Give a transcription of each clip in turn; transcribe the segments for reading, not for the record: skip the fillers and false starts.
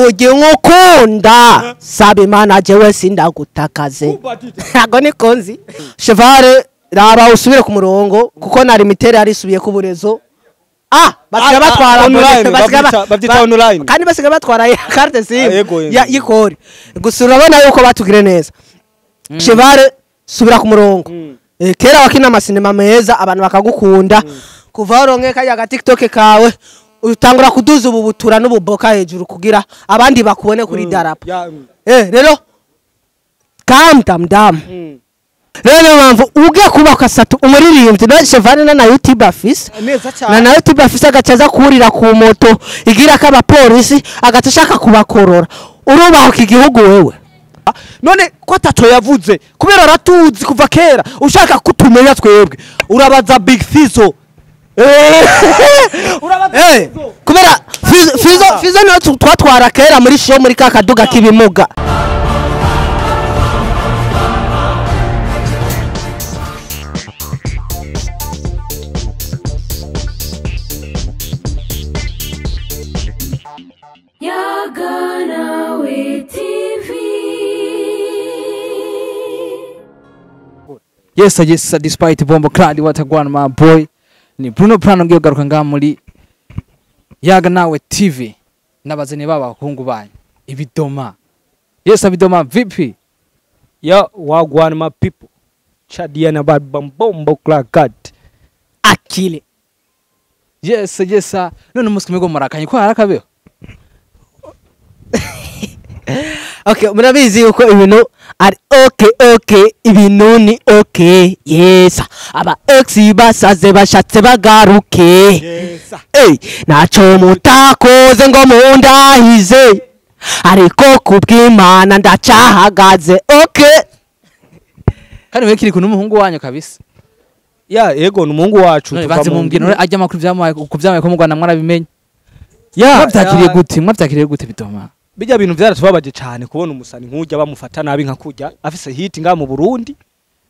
Ugiye nkukunda saba Imana jewe sindagutakaze. Ntago niko nzi. Chevale raba usubire ku murongo kuko na limitere yarisubiye ku burezo. Ah, basiga batwara online, bavyita online. Kandi basiga batwara carte SIM ya ikori. Gusa urabona yuko batugire neza. Chevale subira ku murongo. Kera wakina amasinema meza abantu bakagukunda. Kuva uronke kajya TikTok kawe utangura kuduza ubu butura n'ububoka hejuru kugira abandi bakubone kuri darapo. Rero calm down down. Rero mpamvu ugiye kubaka satu umuririmbyi na Chevale na YouTube afise na YouTube afise agacaza kurira ku moto igira ko abapolisi agatashaka kubakorora. Urubaho igihugu wewe. None ko ataco yavuze kubera aratuzi kuva kera ushaka kutumenya twebwe urabaza Big Fizzo. Kubera Fizzo niyo twatwara kera muri show muri kakaduga k'ibimuga. Yes, yes, despite bombo clad what a gwan my boy. Ni Bruno Prano ngiye garuka ngaha muri Yaga Nawe TV nabazanye baba bahungu banyu ibidoma. Yes, abidoma vipi? Yo wagwan my people. Chadiana bad bombo clad. Akili. Yes, yes. None umunsi kumwe murakanye ko harakabeho. Okay, murabizi yuko ibintu ari okay okay ibintu ni okay. Yes, aba ex basaze bashatse bagaruke. Yes. Hey, naco mutakoze ngo mundahize ariko kubw'Imana ndacahagaze. Okay. Kandi we kiri ku n'umuhungu wanyu kabisa. Ya yego n'umuhungu wacu. Tuva mu mbwino ajya makuru byamuhaye kubyamaye ko mu Rwanda mwarabimenye. Ya mwabyakiriye gute? Mwabyakiriye gute bitoma? Bijya bintu byaratubabaje cyane kubona umusani nkujya bamufata nabi nka kujya afise hit nga mu Burundi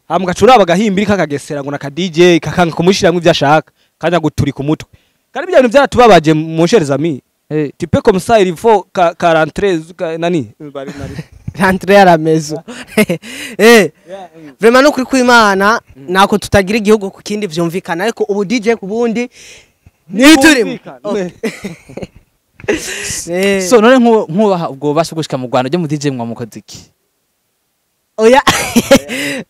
hamugacura abagahimbiri kakagesera ngo na ka DJ kakanga kumushiramwe ibyo ashaka kanya guturika umutwe. Kandi bijya bintu byaratubabaje mon chers amis. Tu peux comme ça il faut 43 nani rentrer à la maison. Vraiment no kuri kw'Imana nako tutagira igihugu ku kindi vyumvikana ariko ubu DJ ku bundi ni turimo. So none nkubaha ubwo basha gushika mu Rwanda mu DJ mwa mukoze iki? Oya.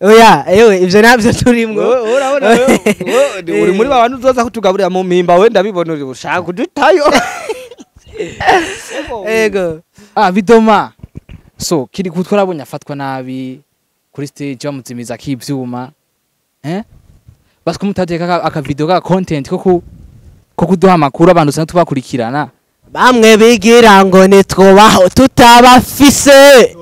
Oya, ewe ivyo navyo turimwo. Urabona wewe uri muri abantu uzoza kutugaburira mu mpimba we ndabibona uri ushaka kudutayo. Ego. Ah bidoma. So kiri kutwarabonye afatwa nabi kuri stage bamuzimiza kivyuma. Basi kumutadeka aka video ka content ko kuduha amakuru abantu usanga tubakurikirana. Bamwe bigira ngo nitwobaho tutabafise.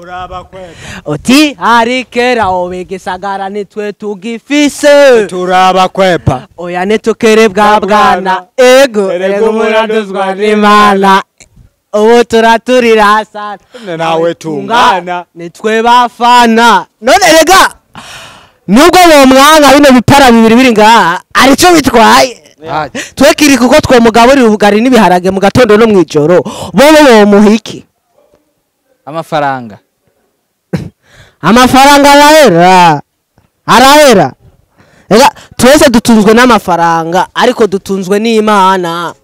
Uti hari kera obegisagara nitwe tugifise. Turabakwepa. Oya nitukere bwa bwana. Ego erega muraduzwa n'Imana. Ubu turaturira sana. Nawe tungana. Nitwe bafana. None erega nubwo bomwanga bino bipara bibiri biri ngaha arico bitwaye. Twekiri kuko twomugaburira ubugari n'ibiharage mu gatondo no mwijoro bobo bomuhiki amafaranga. Amafaranga arahera arahera. Ega twese dutunzwe n'amafaranga ariko dutunzwe n'Imana.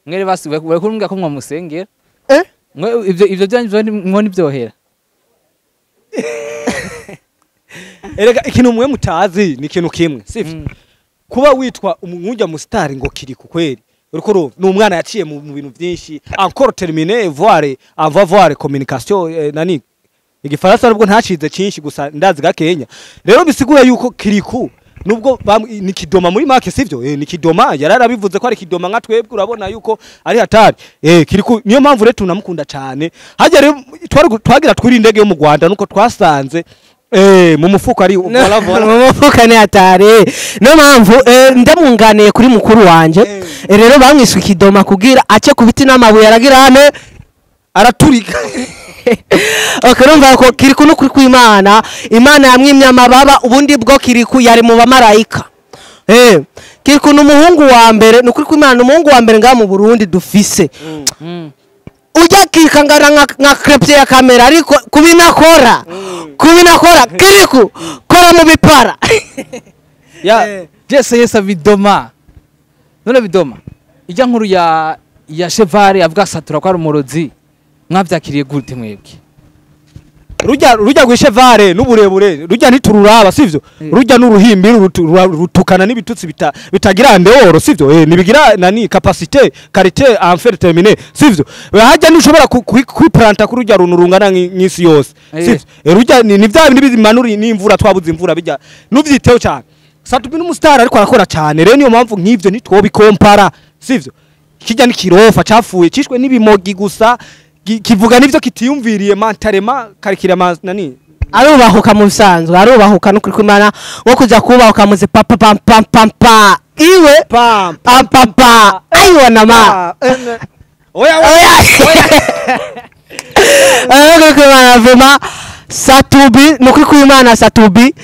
Mwere basi we kumbwa ko mwamusengera. Mwe ivyo byanyu mwo nibyohera. Erega ikintu mwe mutazi ni ikintu kimwe sivyo? Kuba witwa umwunja mustari ngo kiri ku kweli uriko urumva ni umwana yaciye mu bintu byinshi encore terminé voir avant voir communication nani igifaransa nubwo ntacize cyinshi gusa ndazi gakenya. Rero bisigura yuko kiriku nubwo ni kidoma muri make sivyo? Ni kidoma yararabivuze ko ari kidoma nka twebwe urabona yuko ari hatari. Kiriku niyo mpamvu rero tunamukunda cyane. Hajya rero twagira twiri indege yo mu Rwanda nuko twasanze mu mufuko ari vola vola mu mufuka ni hatari. No mpamvu ndamunganiye kuri mukuru wanje. Rero bamwiswe kidoma kugira ace kubiti n'amabuye aragira hane araturika. Okay, ko kiriku no kuri kw'Imana. Imana yamwimye amababa ubundi bwo kiriku yari mu bamarayika. Kiriku n'umuhungu wa mbere no kuri kw'Imana umuhungu wa mbere ngaha mu Burundi dufise. Ujya kikangana nka crepte ya kamera ariko kubinakora. Kubinakora Kiriku kora mu bipara. Ya Jesse yesa Bidoma. None Bidoma ijya nkuru ya Chevare avuga satura ko ari umurozi mwavyakiriye gute mwebwe? Rujya gwishevare n'uburebure rujya ntitururaba sivyo? Rujya n'uruhimbi rutukana n'ibitutsi bitagira ndeworo sivyo? Nibigira nani capacité qualité en faire terminer sivyo? Hajya ntushobora kwiplanta kuri rujya runurungana nk'isi yose sivyo? Rujya ni vya bindi bimanura n'imvura twabuze imvura bijya nuvyiteho cyane. Satubi n'umustar ariko arakora cyane rero niyo mpamvu nk'ivyo ntitwobikompara sivyo? Kijya n'ikirofa cafuye cishwe n'ibimogi gusa kivuga nivyo kitiyumviriye mantarema karikira nani arubahuka mu bisanzwe arubahuka no kwimana wo kuja kubahuka muze papa pam pam pam pa iwe pam pam pam pa aiwa na ma oya oya oya kwimana vema Satubi no kwimana Satubi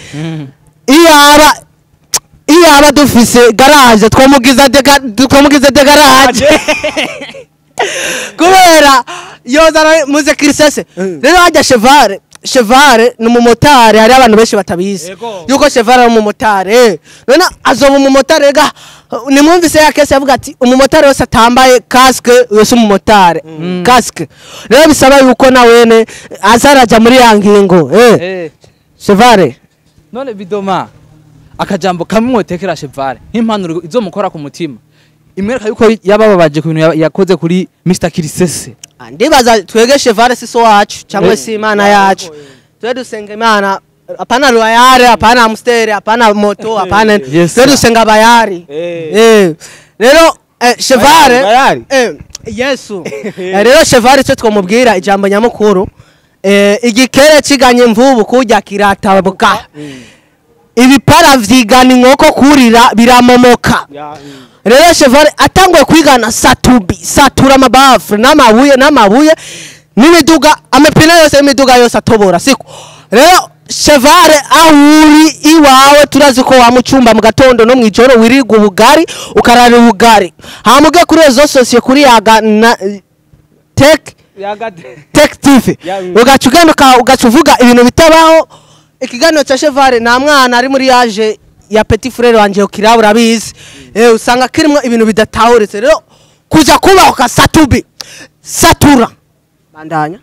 iyaba dufise garage twamugiza de garage kubera yozana muze kirisese rero hajya Chevare ni umumotari hari abantu benshi batabizi yuko Chevare ari umumotari none azoba umumotari ga nimwumvise ya kese avuga ati umumotari wese atambaye casque wese umumotari casque rero bisaba yuko na wene azaraja muri ya ngingo Chevare none Bidoma akajambo kamwe mwotekera Chevare nk'impanuro izomukora ku mutima imwereka yuko yabababaje ku bintu yakoze kuri Mr Kirisese. Ndibaza twege Chevare si so wacu cyangwa si Imana yacu twe dusenga Imana apana Royale apana Amstel apana moto apana twe dusenga bayari rero Chevare Yesu rero Chevare cyo twamubwira ijambo nyamukuru igikere kiganye imvubu kujya kiratabuka ibipara vyigana inkoko kurira biramomoka. Rero Chevare atangwe kwigana Satubi satura amabafu n'amabuye n'imiduga amapine yose imiduga yose atobora siko. Rero Chevare ahuri iwawe turazi ko wamucumba mu gatondo no mwijoro wirirwa ubugari ukarara ubugari hamuge kuri ezo sosiye kuri yaga na Tech TV ugacuganuka ugacuvuga ibintu bitabaho. Ikiganiro cha Chevare na mwana ari muri yaje ya petit frère wanje okirabura abizi usanga kirimo ibintu bidatahuretse rero kuja kubaho ka Satubi satura bandanya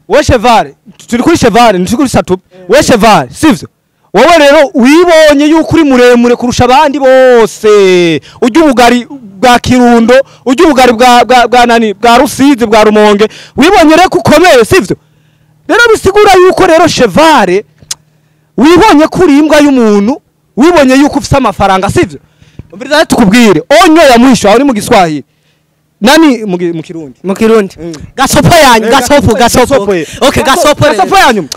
we Chevare turi kuri Chevare nturi kuri Satubi we Chevare sivyo? Wowe rero wibonye yuko uri muremure kurusha abandi bose ujya ubugari bwa Kirundo ujya ubugari bwa nani bwa Rusizi bwa Rumonge wibonye rero kukomeye sivyo? Rero bisigura yuko rero Chevare wibonye kuri imbwa y'umuntu wibonye yuko ufite amafaranga sivyo? Umviriza tukubwire onyo ya mwisho aho ni mu Giswahili nani mu Kirundi mu Kirundi gasopo yanyu gasopo okay gasopo yanyu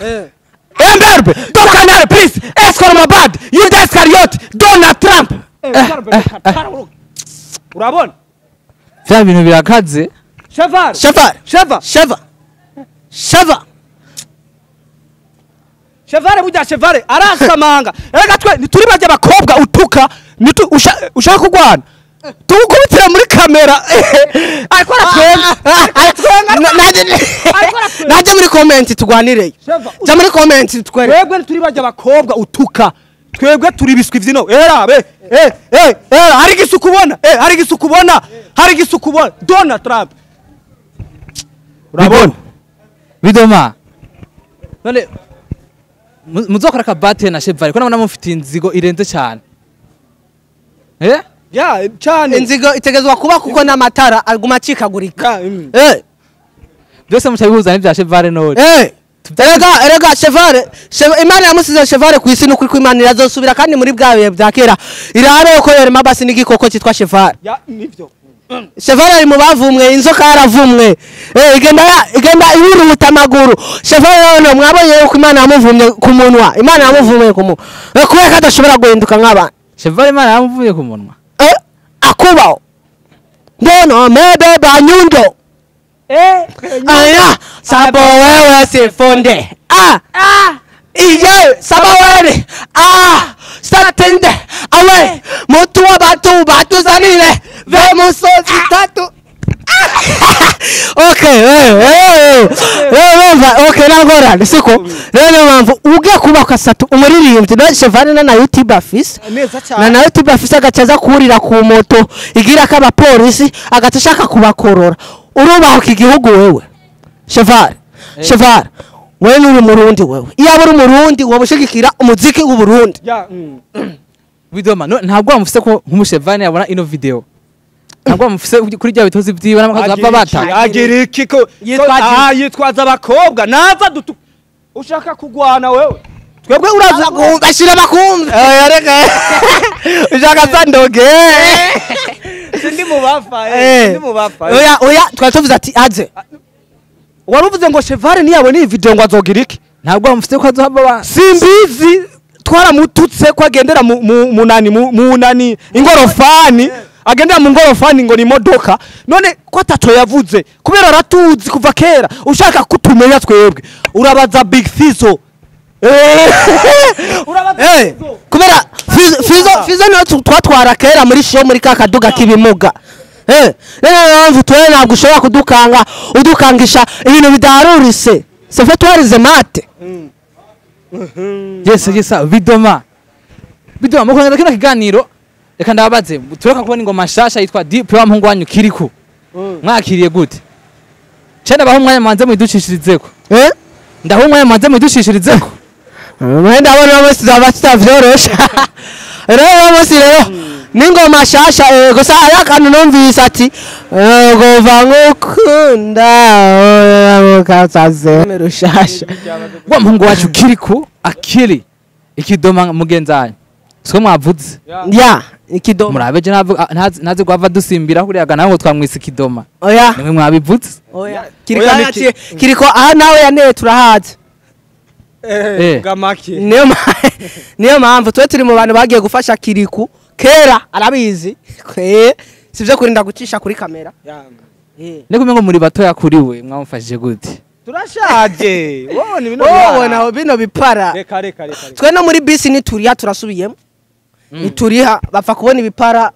Emberbe Dokanare please escort my bad Yuda Iscariot Donald Trump urabona vya bintu birakaze. Chevare Chevare burya Chevare arasamanga erega twe ntituri bajya abakobwa utuka ushaka kugwana tugukubitira muri kamera ariko aratwenga naje muri comment tugwanireye ja muri comment twere twebwe ntituri bajya abakobwa utuka twebwe turi biswi vyino era be era hari gisuku ubona hari gisuku ubona hari gisuku ubona Donald Trump urabona Bidoma none muzokora kabate na Chevare ko nabona mufite inzigo irenze cyane ya cyane inzigo itegezwa kuba kuko n'amatara aguma acikagurika byose mucabihuza n'ibya Chevare none erega Chevare Imana yamusize Chevare ku isi n'ukuri kw'Imana irazosubira kandi muri bwa bihe bya kera irabe ko yorema basi n'igikoko cyitwa Chevare ya nivyo Chevare ari mu bavumwe inzoka yaravumwe igenda ihuruta amaguru. Chevare none mwabonye yuko Imana yamuvumye ku munwa Imana yamuvumye ku munwa kubera ko adashobora guhinduka nk'abantu. Chevare Imana yamuvumye ku munwa akubaho ndono mebe banyundo aya sabo wewe sifunde iye sabo wewe satende awe mutu wa batu batuzanire ve musozi tatu. Okay, urumva, okay, nangorane siko. Rero niyo mpamvu ugiye kubaka Satu umuririmbyi na Chevale na YouTube afise Neza na cyane. nawe tuba afise, agaca aza kurira ku moto igira ko abapolisi, agaca ashaka kubakorora. Urubahuka igihugu wewe Chevale? Chevale, wewe uri umurundi, wewe iyaba uri umurundi woba ushigikira umuziki w'Uburundi. Ya. Bidoma no, ntabwo wamufise ko nk'umushevani yabona ino video, ntabwo wamufise kuri rya bitozi vyiwe n'amakazi bava bata. Agira iki ko Yitwaje- yitwaza abakobwa naza dutu ushaka kugwana wewe, twebwe uraza. Ashira bakumva, reka ushaka sandoge. Sindi mu bafa, sindi mu bafa. Oya, oya, twari tuvuze ati aze. Waruvuze ngo Chevale niyabona iyi video ngo azogira iki? Ntabwo wamufise ko azohava ba Simbizi, twaramututse ko agendera mu nani, mu nani, ingorofani, agendera mu ngorofani ngo ni imodoka. None ko ataco yavuze kubera aratuzi kuva kera. Ushaka kutumenya twebwe urabaza Big Fizzo. Urabaza Fizzo. Kubera Fizo niwe twatwara kera muri show muri ka kaduga k'ibimuga. Rero niyo mpamvu twe ntabwo ushobora kudukanga, udukangisha ibintu bidaharurise sefe twarize maths. Yes, Bidoma, Bidoma, mu kurangiza kino kiganiro reka ndababaze, tureka kubona ingoma nshasha yitwa Deep wa muhungu wanyu Kiriku, mwakiriye gute? Cenda baho umwanya mwanze mwiducishirizeko. Ndaho umwanya mwanze mwiducishirizeko. Mwenda abona bose zaba tutavyorosha. Rero bose rero n'ingoma shasha, gusa hari akantu numvise ati gova ngukunda kasaze rushasha. Wa muhungu wacu Kiriku akiri ikidoma mugenzanyu, siko mwavuze? Ya, ikidoma. Murabe je ntazi guhava dusimbira kuriya nawe ngo twamwise ikidoma. Oya. Nimwe mwabivuze. Oya, Kiriko. Oya, Yaciye Kiriko aha nawe yaneye turahazi. Gamake. Niyo mpamvu twe turi mu bantu bagiye gufasha Kiriku kera, arabizi. Sivyo kurinda gucisha kuri kamera. Niko ngo muri batoya kuri we, mwamufashije gute? Turashaje, wowe ni bino. Wowe naho bino bipara. Reka, reka, reka, reka. Twe no muri bisi nituriha, turasubiyemo, nituriha bapfa kubona ibipara,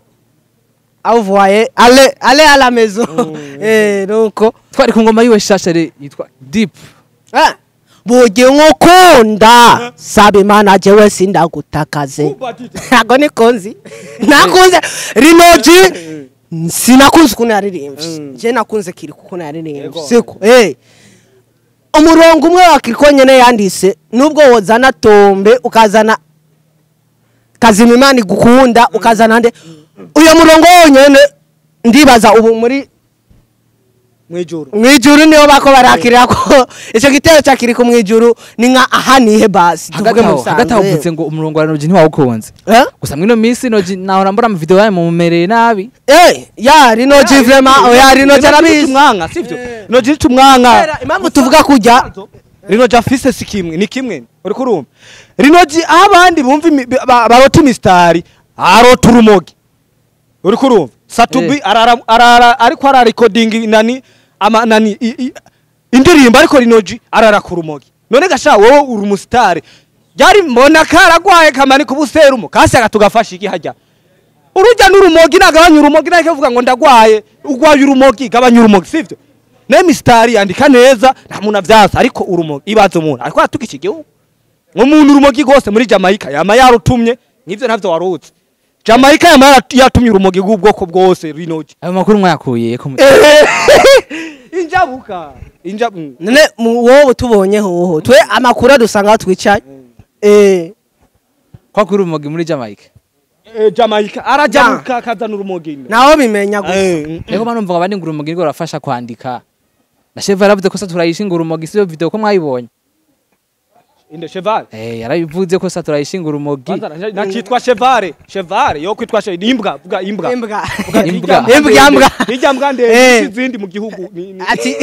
au voyez, allez, allez à la maison. Nuko Twari ku ngoma yiwe shasha yitwa Deep. Ah, burya nkukunda saba Imana jewe sindagutakaze. Ntago nikonzi nakunze Rinoji, sinakunze ukuntu yaririmbye. Je nakunze Kiri kuko yaririmbye. Siko umurongo umwe wa Kiriko nyene yanditse, nubwo wozana Tombe, ukazana Kazima Imana igukunda, ukazana nde, uyo murongo wonyene ndibaza ubu muri Mwijuru. Mwijuru niho bako barakirira ko ico gitero ca Kiriko mwijuru ni nka aha nihe basi tuvuge Hagati mu aho, hagati aho bisanzwe. uvuze ngo umurongo wa Noji ntiwawukunze. Eh? Gusa mwino minsi Noji nahora mbona mu video yawe mumumereye nabi. Ya Rinoji vraiment, oya, Rinoji arabizi. Tumwanka sivyo? Noji tumwanka. Kubera impamvu tuvuga kujya Rinoji afise si kimwe, ni kimwe, uriko urumva Rinoji aho abandi bumva barota imistari, arota urumogi, uriko urumva Satubi. Arara arara ariko ara recording nani ama nani indirimbo, ariko Rinoji arara ku rumogi. None gasha wowe uri umusitari byari mbona karagwaye kamanika ubuserumo kasi tugafasha iki hajya urujya n'urumogi nagabanya urumogi nake kuvuga ngo ndagwaye, ugwaye urumogi, gabanya urumogi sivyo? Ne mistari yandika neza, nta muntu avyasa, ariko urumogi ibaze umuntu ariko atuka iki gihugu umuntu urumogi gose muri Jamaica yama yarutumye nk'ivyo ntavyo warutse. Jamaica yama yatumye urumogi bw'ubwoko bwose Rinoji. Ayo makuru mwayakuye ko Injabuka injabu. None wowe tubonye hoho twe amakuru adusanga aho twicaye. Kwa kuri urumogi muri Jamaica? Jamaica arajabuka akazana urumogi. Naho bimenya gusa. Rego manumva ngo abandi ngo urumogi rwo rurafasha kwandika, na Cheva yaravuze ko saturayishinga urumogi, siyo video ko mwayibonye? Inde Cheval? Yarabivuze ko saturayishinga urumogi. Nakitwa Chevale, Chevale yo kwitwa imbwa, vuga imbwa. Imbwa. Vuga Imbwa. Imbwa, imbwa. Irya mbwa ndende izindi mu gihugu Ati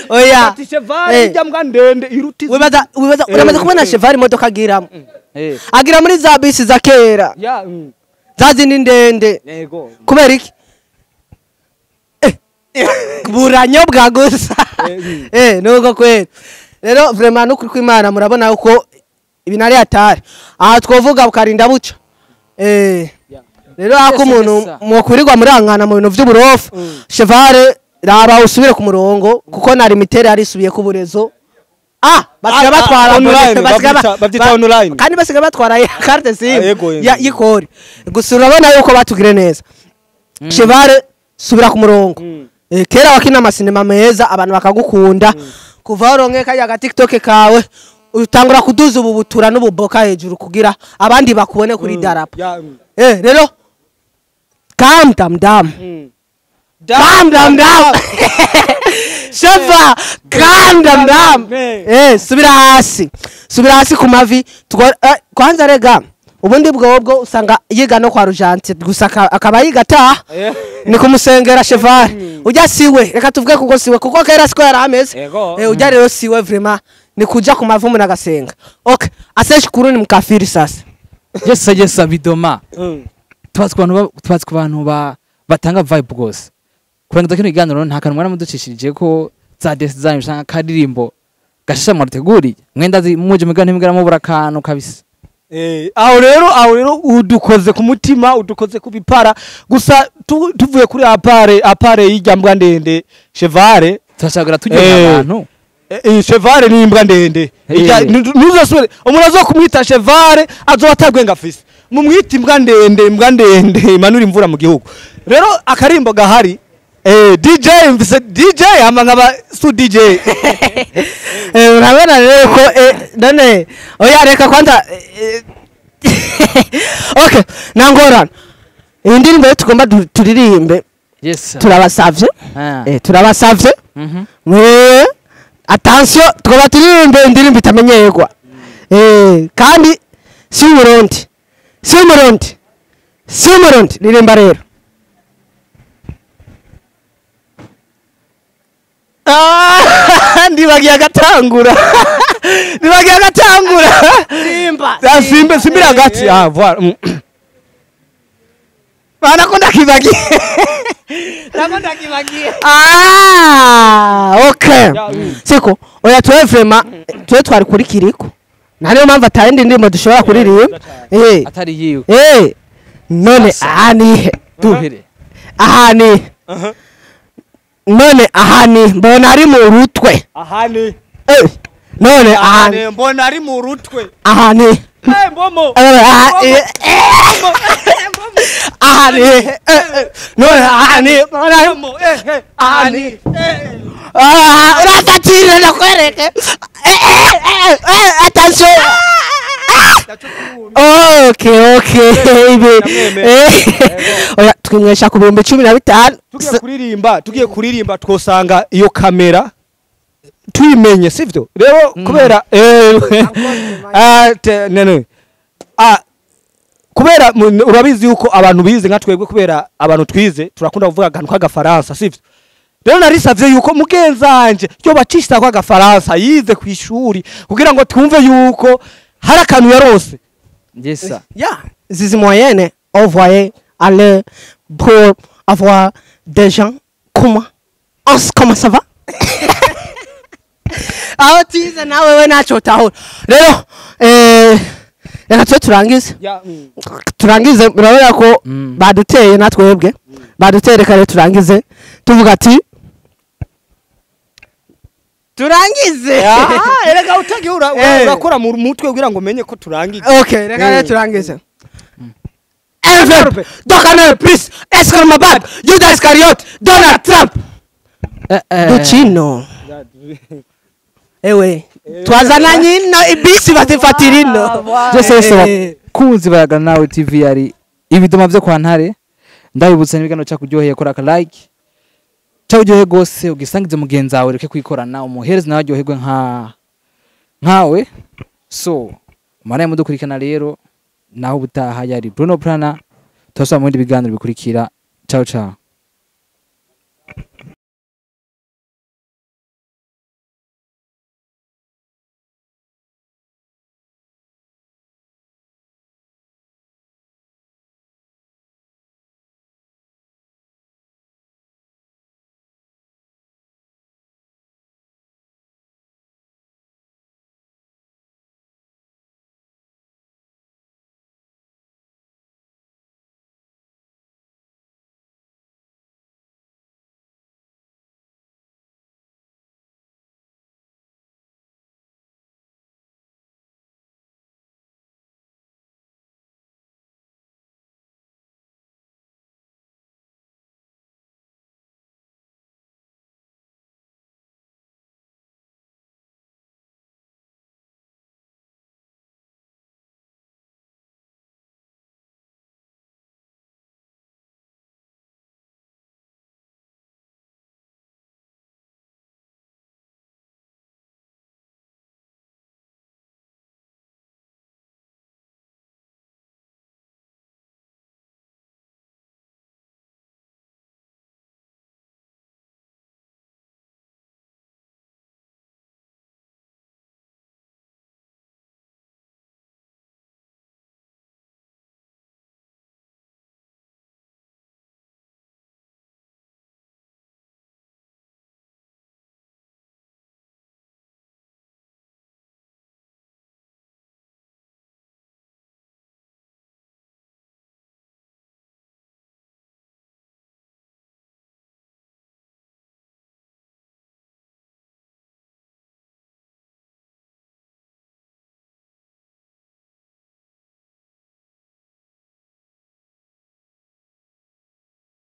oya. Ati Chevale irya mbwa ndende iruta izindi. Wibaza uramaze kubona Cheval imodoka agiramo? Agira muri za bisi za kera, Ya. za zindi ndende. Yego. Kubera iki? Buranyobwa gusa. Nuko kwera rero vraiment nukuri kw'Imana murabona uko ibintu ari hatari aha, twovuga bukarinda buca. Rero ako Yes, umuntu yes, sir. mwokurirwa murankana mu bintu vy'uburofu Chevale. Raba usubire ku murongo, kuko na limitere yarisubiye ku burezo. Basiga batwara online, bavyita online. Kandi basiga batwara carte SIM Yego. Y'ikori. Gusa urabona yuko batugire neza. Chevare, subira ku murongo. Kera wakina amasinema meza, abantu bakagukunda. Kuva uronke kajya ga TikTok kawe, utangura kuduza ubu butura n'ububoka hejuru kugira abandi bakubone kuri darapo. Rero calm down down. Calm down down. Sheva, calm down down. Subira hasi. Subira hasi ku mavi. Kwanza rega, ubundi bwo usanga yiga no kwa Rujante gusa akaba yiga ta. Ni kumusengera Cheval. Ujya siwe, reka tuvuge kuko siwe, kuko kera siko yarameze. Ujya rero siwe vraiment ni kuja ku mavumu nagasenga. Okay, aseshukuru ni mkafiri sasa. Yes, yes, bidoma. Tubatse ku bantu batanga vibe gose. Kurangiza kino kiganiro nta kantu mwana muducishirije ko za design cyangwa kadirimbo gashasha mwaruteguriye. Mwenda muje mugana ntimugara mubura kantu kabisa. Aho rero udukoze ku mutima, udukoze ku bipara. Gusa tuvuye kuri apare y'ijya mbwa ndende Chevare, turashagura tujye abantu. Chevare ni imbwa ndende. Ntuzosubire umuntu azokumwita Chevare azoba atagwenga afise. Mumwita imbwa ndende, imbwa ndende imanura imvura mu gihugu. Rero akarimbo gahari. DJ mvise DJ ama nkaba su DJ. Urabona rero ko none oya reka kwanza. Okay, nangorana. Iyi ndirimbo tugomba turirimbe. Yes. Turabasavye. Turabasavye. Attention, tugomba turirimbe indirimbo itamenyerwa. Kandi si Burundi. Si Burundi. Si Burundi ririmba rero. Ndibagiye agatangura. Ndibagiye agatangura. Simba. Simba simbira gati. Voilà. Bana ko ndakibagiye. Ndako ndakibagiye. Okay. Siko, oya tuwe vraiment tuwe twari kuri kiriko. Nariyo mpamvu atari ndirimbo dushobora kuririmba. Atari yiwe. None ahani duhere. Ahani. None ahani mbona ari mu rutwe. Ahani. None ahani mbona ari mu rutwe. Ahani. Mbomo. Ahani. None ahani mbona mbomo. Ahani. Urafatira nakwereke. Attention. Okay. Oya twimwesha ku 15,000. Tugiye kuririmba twosanga iyo kamera tuyimenye, sivyo? Rero kubera kubera urabizi yuko abantu bize nka twebwe, kubera abantu twize turakunda kuvuga akantu k'agafaransa, sivyo? Rero narisavye yuko mugenzanje yo bacishita kwa gafaransa yize ku ishuri kugira ngo twumve yuko hari akantu yarose. Yes sir. Yeah, zizi moyenne envoyer aller pour avoir des gens comment comment ça va? Aho tize nawe we nacho tahura. Rero reka twe turangize. Turangize murabona ko baduteye natwebwe. Baduteye reka rero turangize tuvuga ati turangize. Erega utagiye urakora mu mutwe kugira ngo menye ko turangize. Okay, reka rero turangize. Envelope, Dokanel, please, Escarmabad, Judas Iscariot, Donald Trump. Ducino. Ewe, twazana nyino ibisi batifatira ino. Jose kunzi bayaga nawe TV yari ibidoma byo kwa Ntare. Ndabibutsa n'ibigano cya kuryoheye, kora ka like. Cya uryohe gose ugisangize mugenzi wawe, reke kwikorana umuhereze nawe aryoherwe nka nkawe. So, mara mudukurikana rero naho ubutaha yari Bruno Prana. Turasubira mu bindi biganiro bikurikira. Ciao ciao.